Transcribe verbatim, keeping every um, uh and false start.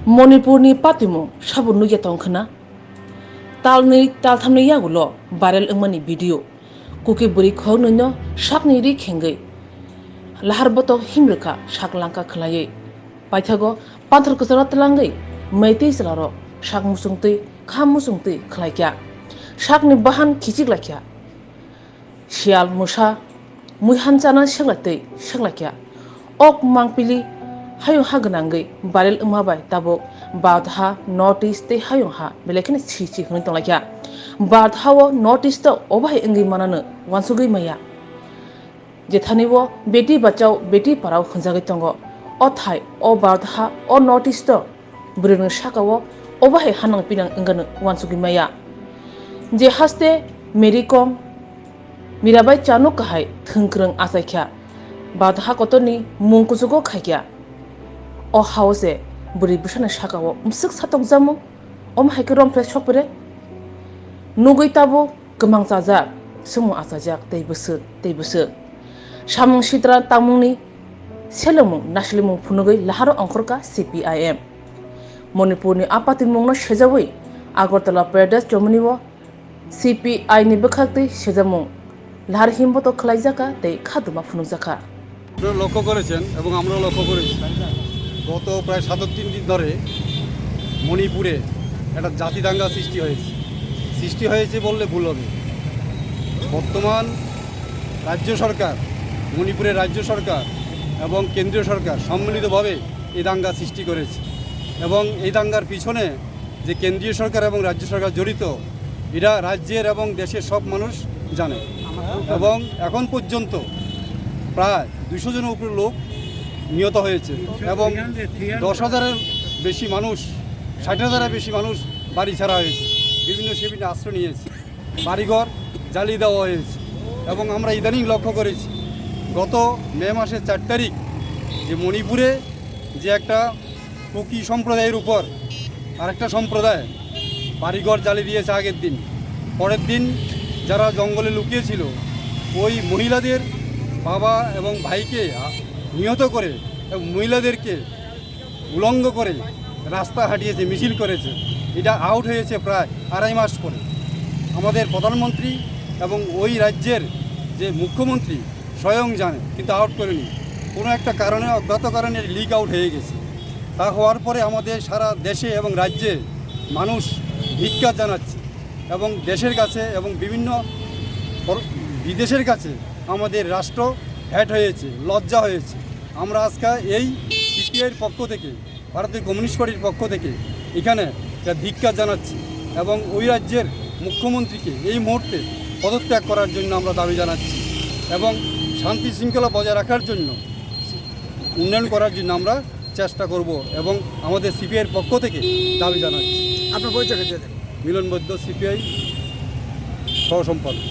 Manipurni patimung sabo nukya tong khna? Talnwi talthamni yagulo viral wngmani video. Kuki bwrwi khoknwino sakni ri khengwi lahar botok himrwkha sak langka khwlaiwi. Paithago panthor kwcharo twlangwi Meitei chwlarok sak muchungtwi kha muchungtwi khwlaikha. Sakni bahan khichiklaikha. Siyal, mwsa, muihan chana seklaitwi seklaikha. Ok mangpili hayung ha gwnangwi viral wngma bai tabuk Bharat ha, North East tei hayung ha belai kheno si si hwnwi tonglaikha. Bharat ha o North East o obo hai wngwi manano uansugwi maya. Jethani o Beti Bachao, Beti Padhao hwnjagwi tongo. O thai o Bharat ha o North East o bwrwirokni saka o obo hai hanang pinang wngano uansugwi maya. Je haste Mary Kom, Mirabai Chanuk kahai thwngkwrwng achaikha, Bharat ha kotorni mung kuchugo khaikha. O hao se bwrwi bwsani saka o bwswk satokjamo, omo hai khe romphre sokpre. Nugwi tabuk kwmang chajak, swngmung achajak tei bwswk tei bwswk. Samung sitra tangmungni selengmung naslimung phunugwi laharo ongkhorkha C P I M. Manipurni a patimungno sejawi Agartala Paradise Chomoni o C P I ni bwkhaktwi sejamung lahar himboto khwlaijakha tei khatuma phunukjakha. আপনারা লক্ষ্য করেছেন এবং আমরাও লক্ষ্য করেছি, গত প্রায় সাতাত্তর দিন ধরে মণিপুরে একটা জাতি দাঙ্গা সৃষ্টি হয়েছে। সৃষ্টি হয়েছে বললে ভুল হবে। বর্তমান রাজ্য সরকার, মণিপুরের রাজ্য সরকার এবং কেন্দ্রীয় সরকার সম্মিলিতভাবে এই দাঙ্গা সৃষ্টি করেছে এবং এই দাঙ্গার পিছনে যে কেন্দ্রীয় সরকার এবং রাজ্য সরকার জড়িত, এরা রাজ্যের এবং দেশের সব মানুষ জানে। এবং এখন পর্যন্ত প্রায় দুশো জনের উপরে লোক নিহত হয়েছে এবং দশ হাজারের বেশি মানুষ, ষাট হাজারের বেশি মানুষ বাড়ি ছাড়া হয়েছে, বিভিন্ন শিবিরে আশ্রয় নিয়েছে, বাড়িঘর জ্বালিয়ে দেওয়া হয়েছে। এবং আমরা ইদানিং লক্ষ্য করেছি, গত মে মাসের চার তারিখ যে মণিপুরে যে একটা কুকি সম্প্রদায়ের উপর আরেকটা সম্প্রদায় বাড়িঘর জ্বালিয়ে দিয়েছে আগের দিন। পরের দিন যারা জঙ্গলে লুকিয়েছিল, ওই মহিলাদের বাবা এবং ভাইকে আ-, নিহত করে এবং মহিলাদেরকে উলঙ্গ করে রাস্তা হাঁটিয়েছে, মিছিল করেছে। এটা আউট হয়েছে প্রায় আড়াই মাস পরে। আমাদের প্রধানমন্ত্রী এবং ওই রাজ্যের যে মুখ্যমন্ত্রী স্বয়ং জানে, কিন্তু আউট করেনি। কোনো একটা কারণে, অজ্ঞাত কারণে লিক আউট হয়ে গেছে। তা হওয়ার পরে আমাদের সারা দেশে এবং রাজ্যে মানুষ ধিক্কার জানাচ্ছে এবং দেশের কাছে এবং বিভিন্ন পর-, বিদেশের কাছে আমাদের রাষ্ট্র হ্যাট হয়েছে, লজ্জা হয়েছে। আমরা আজকে এই সিপিআইর পক্ষ থেকে, ভারতের কমিউনিস্ট পার্টির পক্ষ থেকে এখানে একটা ধিক্কার জানাচ্ছি এবং ওই রাজ্যের মুখ্যমন্ত্রীকে এই মুহূর্তে পদত্যাগ করার জন্য আমরা দাবি জানাচ্ছি এবং শান্তি শৃঙ্খলা বজায় রাখার জন্য, উন্নয়ন করার জন্য আমরা চেষ্টা করব এবং আমাদের সিপিআইর পক্ষ থেকে দাবি জানাচ্ছি। আপনার পরিচয়টা দিয়ে দেন। মিলন বৈদ্য, সিপিআই সহ সম্পাদক।